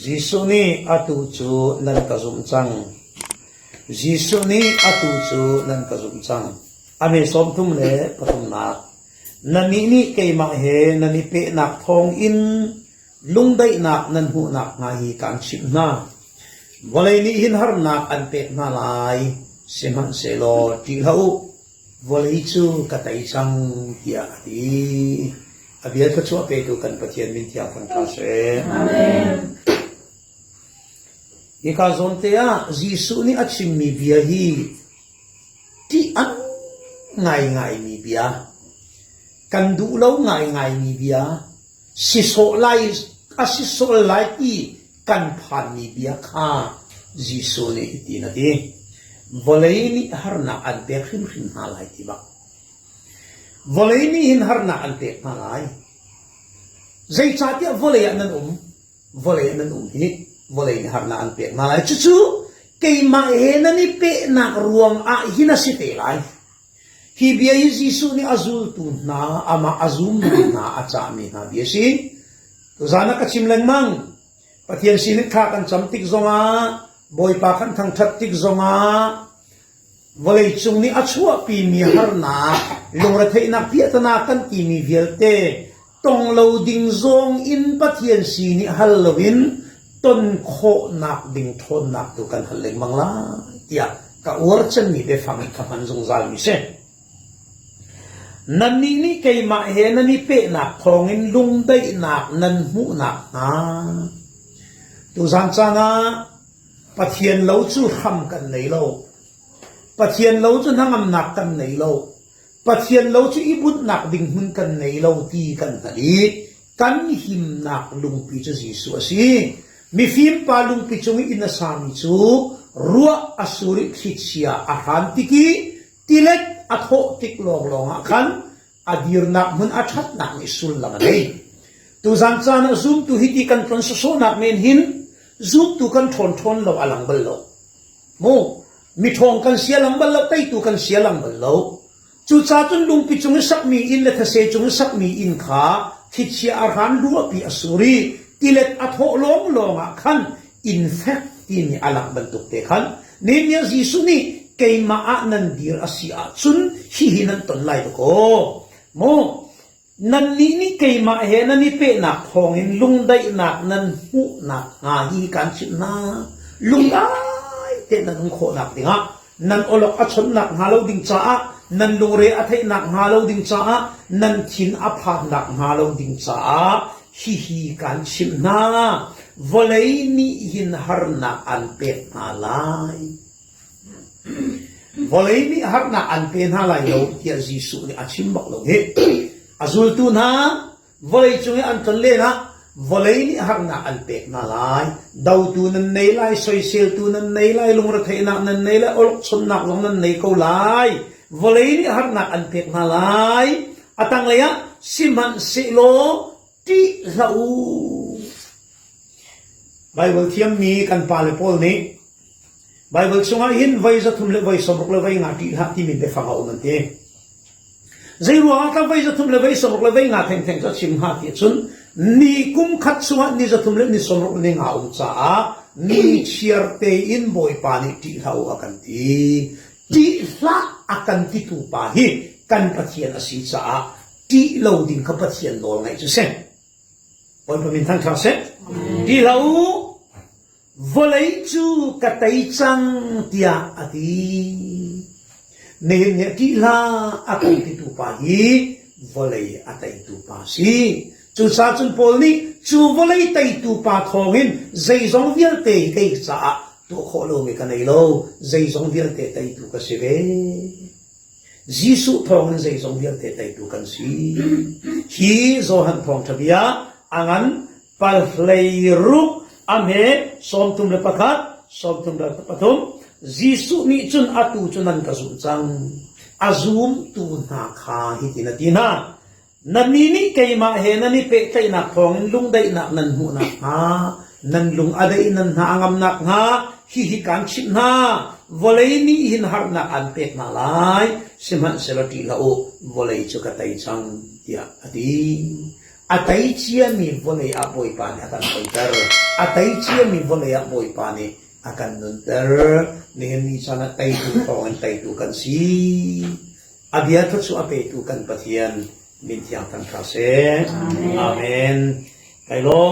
Jesuh nih atu cu nan ka zumh cang. Jesuh nih atu cu nan ka zumh cang. A me sawmthum le pathumnak. Nannih nih keimah he nan i pehnak thawngin lungdaihnak nan hmuh nakhnga hi kaan chimh hna. Vawlei nih hin harnak an pek hna lai, sihmanhsehlaw ṭih hlah u, vawlei cu ka tei cang, tiah a ti. A bia thluachuah petu kan Pathian min thiang thangṭha seh. Amen. Hika zawn te ah Jesuh nih a chimmi bia hi ṭih a ngaingaimi bia, kan duh lo ngaingaimi bia, sisawh lai a sisawh lai ti kan phanmi bia kha Jesuh nih hitin a ti. Vawlei nih harnak an pek hrimhrim hna lai ti bak. Vawlei nih hin harnak an pek hna lai. Zeicahtiah vawlei ah nan um, vawlei ah nan um hi vawlei nih harnak an pek hna lai. Cucu keimah he nan i pehnak ruang ah hin a si te lai. Hi bia hi Jesuh nih a zultu hna, amah a zummi hna a cahmi hna bia a si. Tuzaan ah ka chim lengmang. Pathian sin in thla kan cam tik zongah, Bawipa kan thangṭhat tik zongah, Vawleicung nih a chuahpimi harnak, lungretheihnak piahtana kan timi vialte tong lo ding zong in Pathian sin i hal loin ton khawhnak ding ṭhawnnak tu kan hal lengmang lai tiah ka uar cemmi biafang hi ka hman zungzalmi si. Nannih nih keimah he nan i pehnak thawngin lungdaihnak nan hmuh nakhnga tuzan caan ah Pathian lo cu hram kan nei lo. Pathian lo cu hnangamnak kan nei lo. Pathian lo cu i bunhnak ding hmun kan nei lo ti kan hngalh i kan himnak lungpi cu Jesuh a si. Mifim pa lungpi cung i inn a sami cu ruah a sur i thlichia a hran tik i tilet a thawh tik lawnglawng ah khan a dirnak hmun a ṭhatnak nih sullam a ngei. Tuzan caan ah zumtu hiti kan tlon sawsawhnak men hin zumtu kan ṭhawn ṭhawn lo a lang bal lo. Mu, miṭhawng kan si a lang bal lo, teitu kan si a lang bal lo. Cucaah cun lungpi cung i sakmi inn le thase cung i sakmi inn kha thlichia a hran ruahpi a sur i tilet a thawh lawnglawng ah khan inn fek timi a langh bantuk te khan Nehemiah Jesuh nih keimah ah nan dir a si ahcun hihi nan ton lai dakaw. Maw nannih nih keimah he nan i pehnak thawngin lungdaihnak nan hmuhnak hnga hi kaan chimh hna. Lungdai te nan um khawhnak dingah nan awlok a chonnak hnga lo ding caah nan lungre a theihnak hnga lo ding caah nan thin a phannak hnga lo ding caah hihi kaan chimh hna vawlei nih hin harnak an pek hna lai vawlei nih harnak an pe hna lai lo tiah Jesuh nih a chim bak lo hi a zultu hna Vawleicung i an ton len ah vawlei nih harnak an pek hna lai. Dotu nan nei lai, soiseltu nan nei lai, lungretheihnak nan nei lai, awlokchonnak zong nan nei ko lai. Vawlei nih harnak an pek hna lai. A tanglei ah sihmanhsehlaw ṭih hlah u. Baibal thiammi kan pale pawl nih Baibal chungah hin voi 300 le voi 60 le voi nga ṭih hlah timi biafang a um an ti. Zeiruangah dah voi 300 le voi 60 le voi nga thengtheng cu a chim hnga ti cun ni kum khat chungah ni 300 le ni 60 le ni nga um caah ni chiar tein Bawipa nih ṭih hlah u a kan ti. Ṭih hlah a kan titu pa hi kan Pathian a si caah ṭih lo ding kha Pathian nawl ngaih cu si. Bawipa min thangṭhat seh. Ṭih hlah u, vawlei cu ka tei cang tiah a ti. Nihin ni ah ṭih hlah a kan titu pa hi vawlei a teitu pa a si. Cucaah cun Paul nih cu vawlei teitu pa thawngin zeizong vialte hi kei caah tuah khawh lomi ka nei lo, zeizong vialte teitu ka si ve. Jesuh thawngin zeizong vialte teitu kan si. Hi Johan thawngṭha bia a ngan pal 16 a hme 31 33 Jesuh nih cun atu cu nan ka zumh cang. A zumtu hna kha hitin a ti hna. Nannih nih keimah he nan i pehtlaihnak thawngin lungdaihnak nan hmuh nakhnga, nan lung a daih nan hna a ngam nakhnga, hihi kaan chimh hna, vawlei nih hin harnak aan pek hna lai, sihmanhsehlaw ṭih hlah u, vawlei cu ka tei cang, tiah a ti. A tei ciami vawlei ah Bawipa nih a kan hoiter. A tei ciami vawlei ah Bawipa nih a kan nunter. Nihin ni caan ah teitu thawng in teitu kan si. A bia thluachuah a petu kan Pathian min thiang thangṭha seh. Amen. Kai lawm.